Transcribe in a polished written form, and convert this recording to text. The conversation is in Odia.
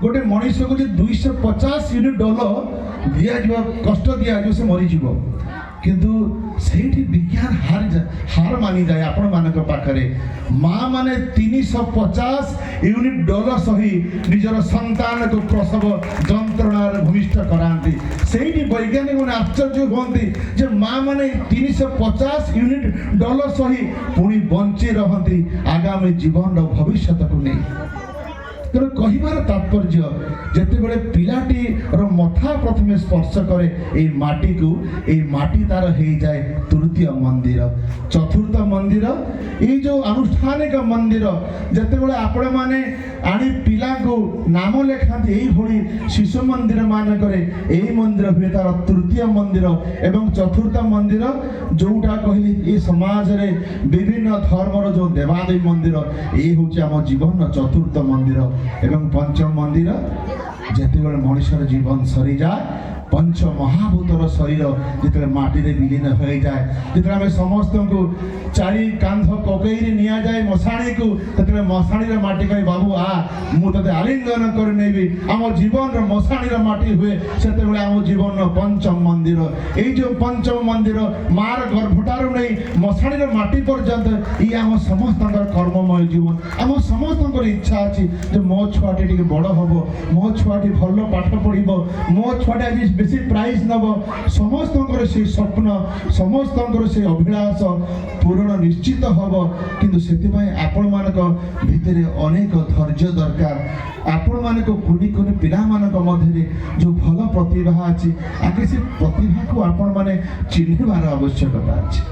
ଗୋଟେ ମଣିଷକୁ ଯଦି 250 ୟୁନିଟ୍ ଡୋଲ ଦିଆଯିବ, କଷ୍ଟ ଦିଆଯିବ, ସେ ମରିଯିବ। କିନ୍ତୁ ସେଇଠି ବିଜ୍ଞାନ ହାର ମାନିଯାଏ ଆପଣମାନଙ୍କ ପାଖରେ। ମା ମାନେ 350 ୟୁନିଟ୍ ଡୋଲ ସହି ନିଜର ସନ୍ତାନକୁ ପ୍ରସବ ଯନ୍ତ୍ରଣାରେ ଭୂମିଷ୍ଠ କରାନ୍ତି। ସେଇଠି ବୈଜ୍ଞାନିକମାନେ ଆଶ୍ଚର୍ଯ୍ୟ ହୁଅନ୍ତି ଯେ ମା ମାନେ 350 ୟୁନିଟ୍ ଡୋଲ ସହି ପୁଣି ବଞ୍ଚି ରହନ୍ତି ଆଗାମୀ ଜୀବନର ଭବିଷ୍ୟତକୁ ନେଇ। ତେଣୁ କହିବାର ତାତ୍ପର୍ଯ୍ୟ, ଯେତେବେଳେ ପିଲାଟିର ମଥା ପ୍ରଥମେ ସ୍ପର୍ଶ କରେ ଏଇ ମାଟିକୁ, ଏଇ ମାଟି ତାର ହେଇଯାଏ ତୃତୀୟ ମନ୍ଦିର। ଚତୁର୍ଥ ମନ୍ଦିର ଏଇ ଯେଉଁ ଆନୁଷ୍ଠାନିକ ମନ୍ଦିର, ଯେତେବେଳେ ଆପଣମାନେ ଆଣି ପିଲାଙ୍କୁ ନାମ ଲେଖାନ୍ତି ଏଇଭଳି ଶିଶୁ ମନ୍ଦିର ମାନଙ୍କରେ, ଏଇ ମନ୍ଦିର ହୁଏ ତାର ତୃତୀୟ ମନ୍ଦିର। ଏବଂ ଚତୁର୍ଥ ମନ୍ଦିର ଯୋଉଟା କହିଲି, ଏ ସମାଜରେ ବିଭିନ୍ନ ଧର୍ମର ଯେଉଁ ଦେବାଦେବୀ ମନ୍ଦିର, ଏଇ ହେଉଛି ଆମ ଜୀବନର ଚତୁର୍ଥ ମନ୍ଦିର। ଏବଂ ପଞ୍ଚମ ମନ୍ଦିର, ଯେତେବେଳେ ମଣିଷର ଜୀବନ ସରିଯାଏ, ପଞ୍ଚ ମହାଭୂତର ଶରୀର ଯେତେବେଳେ ମାଟିରେ ବିଲୀନ ହୋଇଯାଏ, ଯେତେବେଳେ ଆମେ ସମସ୍ତଙ୍କୁ ଚାରି କାନ୍ଧ କୋକେଇରେ ନିଆଯାଏ ମଶାଣିକୁ, ସେତେବେଳେ ମଶାଣିର ମାଟି କହେ, "ବାବୁ ଆ, ମୁଁ ତୋତେ ଆଲିଙ୍ଗନ କରିନେବି।" ଆମ ଜୀବନର ମଶାଣିର ମାଟି ହୁଏ ସେତେବେଳେ ଆମ ଜୀବନର ପଞ୍ଚମ ମନ୍ଦିର। ଏଇ ଯେଉଁ ପଞ୍ଚମ ମନ୍ଦିର, ମାର ଗର୍ଭଠାରୁ ନେଇ ମଶାଣିର ମାଟି ପର୍ଯ୍ୟନ୍ତ, ଇଏ ଆମ ସମସ୍ତଙ୍କର କର୍ମମୟ ଜୀବନ। ଆମ ସମସ୍ତଙ୍କର ଇଚ୍ଛା ଅଛି ଯେ ମୋ ଛୁଆଟି ଟିକେ ବଡ଼ ହବ, ମୋ ଛୁଆଟି ଭଲ ପାଠ ପଢ଼ିବ, ମୋ ଛୁଆଟି ଆଜି ବେଶୀ ପ୍ରାଇଜ୍ ନେବ। ସମସ୍ତଙ୍କର ସେଇ ସ୍ୱପ୍ନ, ସମସ୍ତଙ୍କର ସେଇ ଅଭିଳାଷ ପୂରଣ ନିଶ୍ଚିତ ହବ। କିନ୍ତୁ ସେଥିପାଇଁ ଆପଣମାନଙ୍କ ଭିତରେ ଅନେକ ଧୈର୍ଯ୍ୟ ଦରକାର। ଆପଣମାନଙ୍କ କୁନି କୁନି ପିଲାମାନଙ୍କ ମଧ୍ୟରେ ଯେଉଁ ଭଲ ପ୍ରତିଭା ଅଛି, ଆଗେ ସେ ପ୍ରତିଭାକୁ ଆପଣମାନେ ଚିହ୍ନିବାର ଆବଶ୍ୟକତା ଅଛି।